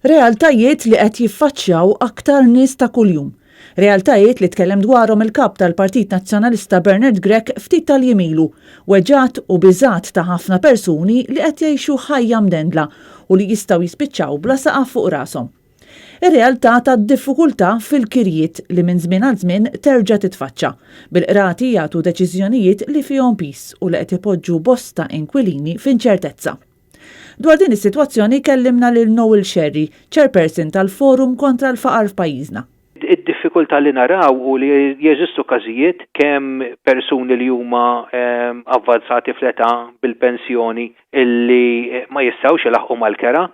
Realtajiet li qed jiffaċċjaw aktar nies ta' kuljum. Realtajiet li tkellem dwarhom il-Kap tal-Partit Nazzjonalista Bernard Grech ftit tal-jiem ilu, weġgħat u biżgħat ta' ħafna persuni li qed jgħixu ħajja mdendla u li jistgħu jispiċċaw bla saqaf fuq rashom. Ir-realtà tad-diffikultà fil-kirjiet li minn żmien għal żmien terġa' titfaċċa, bil-qrati jagħtu deċiżjonijiet li fihom piż u li qed ipoġġu bosta inkwilini f'inċertezza. Dwar din is-sitwazzjoni kellimna lil Noel Scerri, Chairperson tal-Forum kontra l-Faqar f'pajjiżna. Id-diffikultà li naraw hu li jeżistu każijiet kemm persuni li huma avvanzati fl-età bil-pensjoni illi ma jistgħux ilaħħqu mal-kera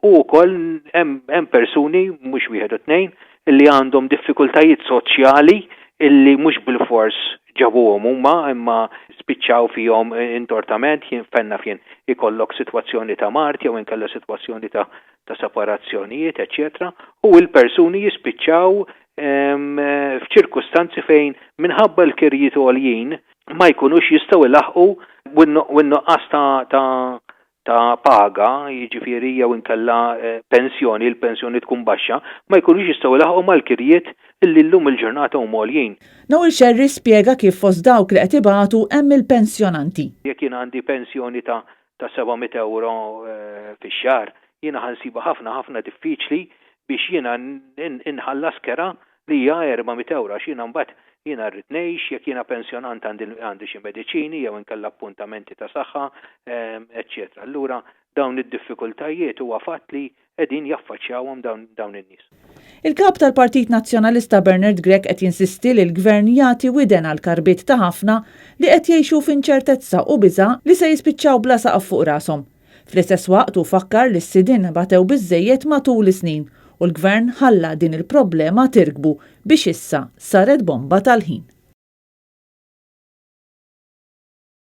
u wkoll hemm persuni, mhux wieħed u tnejn, illi għandhom diffikultajiet soċjali illi mhux bilfors ġabuhom huma imma spiċċaw fihom intortament, jien fejn naf jien ikollok sitwazzjoni ta' mard jew inkella sitwazzjoni ta' ta' separazzjonijiet, eċċetera, u l-persuni jispiċċaw f'ċirkustanzi fejn minħabba l-kirjiet għoljin ma jkunux jistgħu jlaħħqu u n-nuqqas ta' ta' ta' paga, jiġifieri jew inkella pensjoni, il-pensjoni tkun baxxa, ma jkunux jistgħu jlaħħqu mal-kirjiet li llum il-ġurnata huma għoljin. Noel Scerri spjega kif fost dawk li qed ibatu hemm il-pensjonanti. Jekk jien għandi pensjoni ta' ta' 700 ewro fix-xahar, jiena ħa nsibha ħafna ħafna diffiċli biex jiena nħallas kera li hija 400 ewro għax jiena mbagħad jiena rrid ngħix, jekk jiena pensjonant għandi xi mediċini jew inkella appuntamenti ta' saħħa, eċċetera. Allura dawn id-diffikultajiet huwa fatt li qegħdin jaffaċċjawhom dawn in-nies. Il-Kap tal-Partit Nazzjonalista Bernard Grech qed jinsisti li l-Gvern jagħti widen għall-karbiet ta' ħafna li qed jgħixu f'inċertezza u biża' li se jispiċċaw bla saqaf fuq rashom. Fl-istess waqt hu fakkar li s-sidien batew biżżejjed matul is-snin u l-Gvern ħalla din il-problema tirkbu biex issa saret bomba tal-ħin.